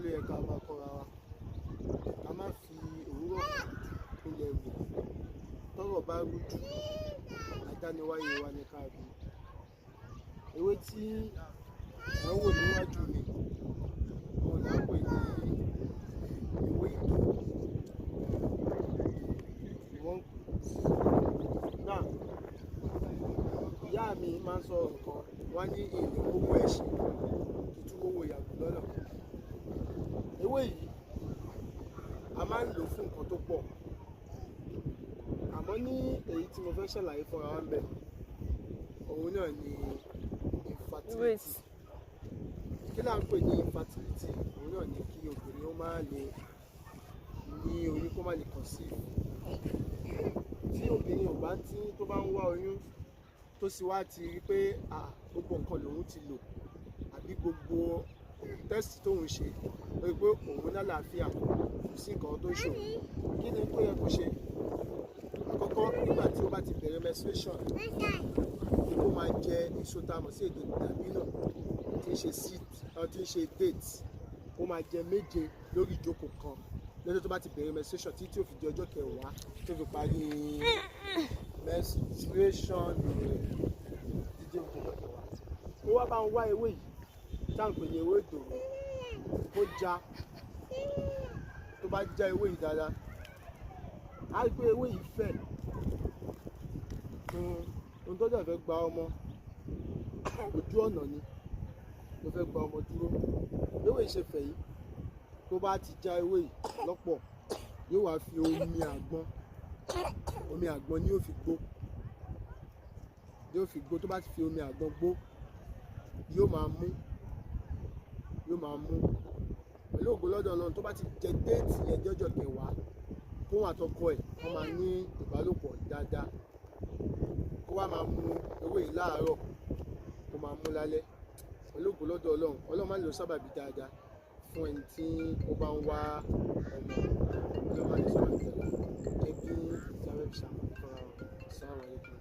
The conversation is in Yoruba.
Ló yẹ ká máa kọ́ra wa, ká má fi òwúrọ̀ kúnlẹ̀ wò. Tọ́rọ̀ bá rújú, àdániwáyé wa ní ká bí. Ewé tí ẹ̀ ń wò níwájú mi, òun là ń pè ní ewé ìdòwú ni wọ́n ń pè é. Náà, ìyá mi máa ń sọ nǹkan, wọ́n á ní èèyàn owó ẹṣin kí tún owó ìyàgò lọ́nà. Ewé yìí a máa ń lò fún nǹkan tó pọ̀, àmọ́ ní èyí tí mo fẹ́ ṣàlàyé fúnra wa ńbẹ̀, òun náà ni infertility. Wait. Kí là ń pè ní infertility? Òun náà ni kí obìnrin ó má lè ní oyún, kó má lè conceive. Tí obìnrin ò bá tí tó bá ń wá oyún, tó sì wá ti rí pé gbogbo nǹkan lòun ti lò, àbí gbogbo test tóun ṣe, ó rí pé òun lálàáfíà, kò sí nǹkan tó ń ṣe òun, kí ni tó yẹ kó ṣe? Àkọ́kọ́, nígbà tí ó bá ti bẹ̀rẹ̀ menstruation ni kó máa jẹ èso tá a mọ̀ sí èdè dàbínù, tí ń ṣe seed, tí ń ṣe date. Kó máa jẹ 7 lórí ìjókòó kan lọ́jọ́ tó bá ti bẹ̀rẹ̀ menstruation, títí tí ó fi di ọjọ́ 10 tó fi parí menstruation rẹ̀, títí ó fi di ọjọ́ 10. Kó wá bá ń wá ewé yìí tá à ń pè ní ewé ìdòwú, kó já. Tó bá já ewé yìí dáadáa, á rí pé ewé yìí fẹ̀. Ohun tó dẹ̀ fẹ́ gba ọmọ ojú ọ̀nà ni ló fẹ́ gba ọmọ dúró. Ewé yìí ṣe fẹ̀ yìí, tó bá ti já ewé yìí lọ́pọ̀, yóò wá fi omi àgbọn, omi àgbọn ni yóò fi gbó, yóò fi gbó. Tó bá ti fi omi àgbọn gbó, yóò máa mú, yóò máa mú pẹ̀lú ògo lọ́dọ̀ Ọlọ́run. Tó bá ti jẹ date yẹn dé ọjọ́ 10, kóun àtọkọ ẹ̀ wọ́n máa ní ìbálòpọ̀ dáadáa. Kó wá máa mu ewé yìí láàárọ̀, kó máa mú lálẹ́. Pẹ̀lú ògo lọ́dọ̀ Ọlọ́run, Ọlọ́run máa ń lò sábàbí dáadáa fún ẹni tí ó bá ń wá ọmọ. Ọlọ́run máa ń lò sábàbí dáadáa. Jẹ́ kí tí a fẹ́ fi ṣàǹfààní fúnra wọn. Assalamu alaikum.